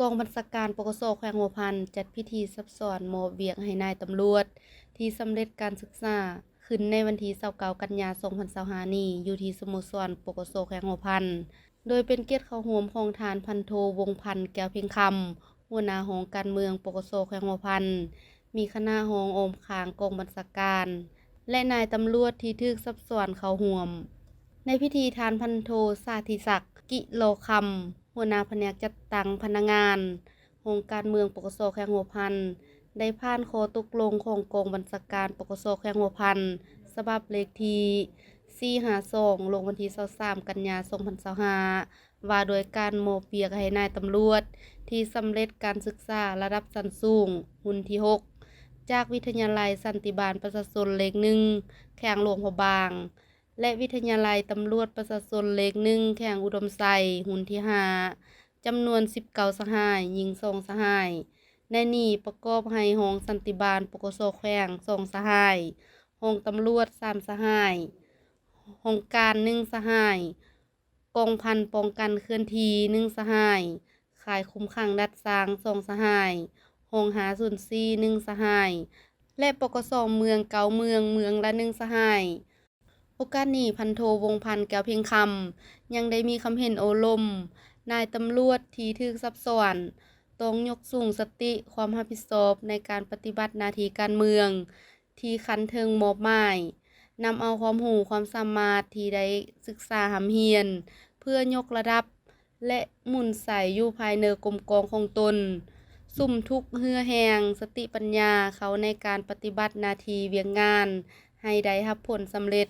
ກອງບັນຊາການ ປກສ ແຂວງຫົວພັນ ຈັດພິທີສັບສອນມອບວຽກໃຫ້ນາຍຕຳຫຼວດທີ່ສຳເລັດການສຶກສາ ຂຶ້ນໃນວັນທີຊາວເກົ້າ ກັນຍາ ສອງພັນຊາວຫ້ານີ້ ຢູ່ທີ່ສະໂມສອນ ປກສ ແຂວງຫົວພັນ ໂດຍເປັນກຽດເຂົ້າຮ່ວມຂອງທ່ານພັນໂທ ວົງພັນ ແກ້ວເພັງຄຳ ຫົວໜ້າຫ້ອງການເມືອງ ປກສ ແຂວງຫົວພັນ, ມີຄະນະຮອງອ້ອມຂ້າງກອງບັນຊາການ ແລະ ນາຍຕຳຫຼວດທີ່ຖືກສັບສອນເຂົ້າຮ່ວມ. ໃນພິທີ ທ່ານພັນໂທ ສາທິສັກ ກິລໍຄຳ ຫົວໜ້າພະແນກຈັດຕັ້ງພະນັກງານ ຫ້ອງການເມືອງ ປກສ ແຂວງຫົວພັນ ໄດ້ຜ່ານຂໍ້ຕົກລົງຂອງກອງບັນຊາການ ປກສ ແຂວງຫົວພັນ ສະບັບເລກທີສີ່ຫ້າສອງ ລົງວັນທີຊາວສາມ ກັນຍາ ສອງພັນຊາວຫ້າ ວ່າດ້ວຍການມອບວຽກໃຫ້ນາຍຕຳຫຼວດທີ່ສຳເລັດການສຶກສາລະດັບຊັ້ນສູງ ຮຸ່ນທີຫົກ ຈາກວິທະຍາໄລສັນຕິບານປະຊາຊົນເລກໜຶ່ງ ແຂວງຫຼວງພະບາງ ແລະ ວິທະຍາໄລຕຳຫຼວດປະຊາຊົນເລກໜຶ່ງ ແຂວງອຸດົມໄຊ ຮຸ່ນທີຫ້າ ຈຳນວນສິບເກົ້າສະຫາຍ, ຍິງສອງສະຫາຍ. ໃນນີ້ປະກອບໃຫ້ຮອງສັນຕິບານ ປກສ ແຂວງ ສອງສະຫາຍ, ຮອງຕຳຫຼວດ ສາມສະຫາຍ, ຫ້ອງການ ໜຶ່ງສະຫາຍ, ກອງພັນປ້ອງກັນເຄື່ອນທີ່ ໜຶ່ງສະຫາຍ, ຄ້າຍຄຸມຂັງດັດສ້າງ ສອງສະຫາຍ, ຫ້ອງຫ້າສູນສີ່ ໜຶ່ງສະຫາຍ ແລະ ປກສ ເມືອງ ເກົ້າເມືອງ, ເມືອງລະ ໜຶ່ງສະຫາຍ. ໂອກາດນີ້ ພັນໂທ ວົງພັນ ແກ້ວເພັງຄຳ ຍັງໄດ້ມີຄຳເຫັນໂອ້ລົມນາຍຕຳຫຼວດທີ່ຖືກສັບສອນ ຕ້ອງຍົກສູງສະຕິຄວາມຮັບຜິດຊອບໃນການປະຕິບັດໜ້າທີ່ການເມືອງ ທີ່ຂັ້ນເທິງມອບໝາຍ, ນຳເອົາຄວາມຮູ້ຄວາມສາມາດທີ່ໄດ້ສຶກສາຮ່ຳຮຽນ ເພື່ອຍົກລະດັບ ແລະ ໝູນໃສຢູ່ພາຍເນີກົມກອງຂອງຕົນ, ສຸມທຸກເຫື່ອແຮງ, ສະຕິປັນຍາເຂົ້າໃນການປະຕິບັດໜ້າທີ່ວຽກງານໃຫ້ໄດ້ຮັບຜົນສຳເລັດ.